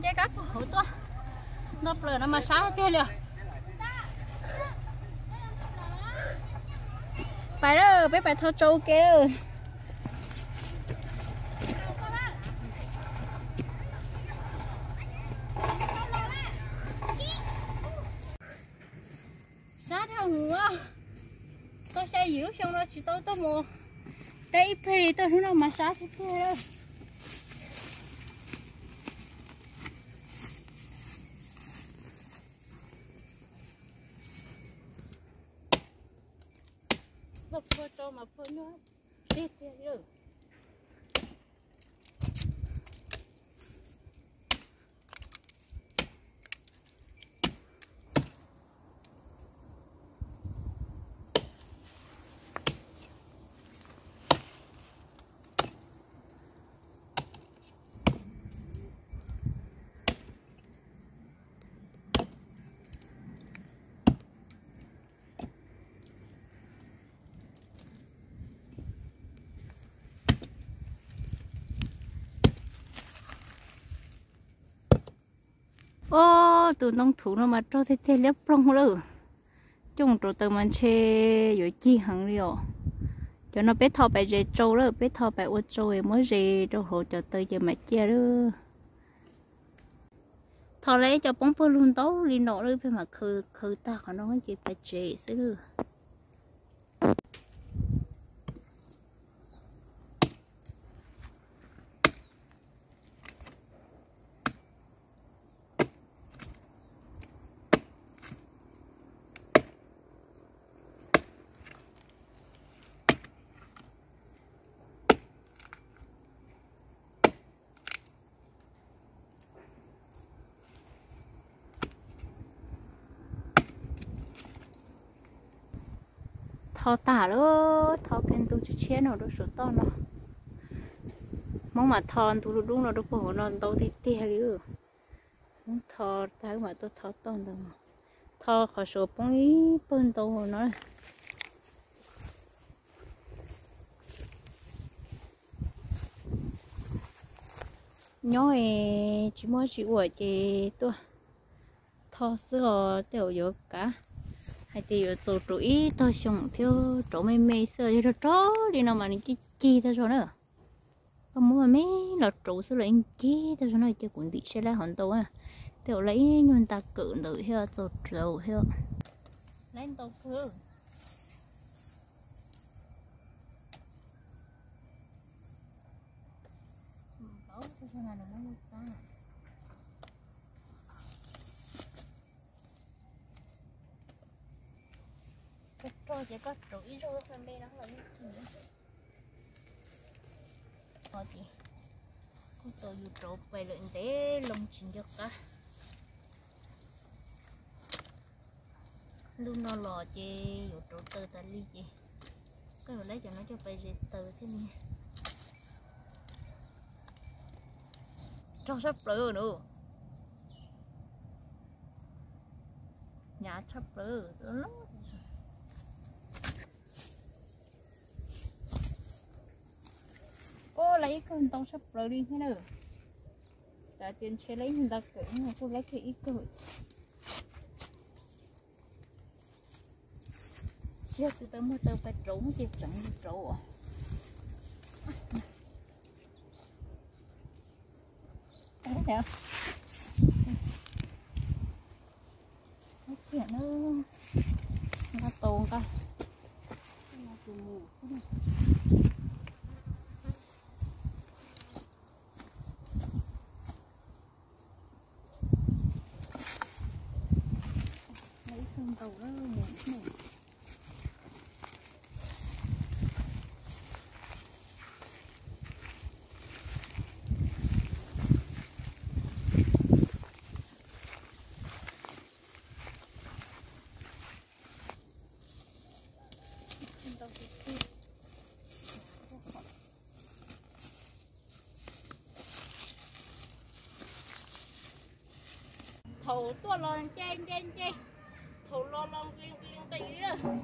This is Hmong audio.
Ces kab puag hauv tuaj, nto plaws no mas sab tiag li. Pais lawm, peb pais thau tsau ua ke lawm. Sab dhau mus, tau xya yim lub xyoo no tsis tau tuaj mus teb ib pliag li, tuaj hnub no mas sab tiag tiag lawm. Phua tsau mas phua nyuaj tiag tiag li. Ob, tus ntoo thuv no mas rog tiag tiag liab ploog lawm. Coj mus rauv taws mas ntshe yuav cig heev li os. Cov no peb tho pais zes tsau lawm, peb tho pais ua tsau es muab zes rau hauv cov taws ces mam ciaj lawm. Tho lawm cov poob pawg lug ntau li no lawm, peb mam khaws khaws tag qhov no ces pais tsev xwb lawm. Tho tas lawm, tho kiag ntu tshiab tshiab no rau saum toj no. Hmoob mas tho ntu dub dub no rau puag hauv no ntau tiag tiag li. Hmoob tho tag wb mam tuaj tho toj ntawd. Tho qhov saud poob ib pawg ntau no. Nyob es tsis muaj tsis ua ces tuaj tho xwb os, tej zaum yuav kav. Hais tias yuav txaus rauv ib tog xyoo thiab, rauv me me xwb, yog rog rog li no mas nws cig cig tag zog na. Koj muab me los rauv xwb los yeej cig tag zog na, cia kuv ntim saib lawv hov ntau na. Tej zaum lawv ib nyuag nta kawm ntawd thiab, txaus rauv thiab. Lawv ntau kawg. Rog rog ces koj rauv ib zaug me me no los yeej cig. Ces kuj tau yus rauv pais lawm ntev loo tsis nco qab. Ntu no los ces yuav rauv taws tas li ces koj yuav laib cov no coj pais zes taws thiab ne. Rog sab plaws no. Hnyav tshaj plaws. Kuj laib ib kawg ntau tshaj plaws li thiab na. Xav tias ntshe laib ib nyuag nta kawm no kuj laib kiag ib kawg. Tsis yog tus taw muag taw pais rauv ces tseev rauv. Nqa tau nqa. Thaum tuaj los nce nce nce, thaum los los nqis nqis nqis li lawm.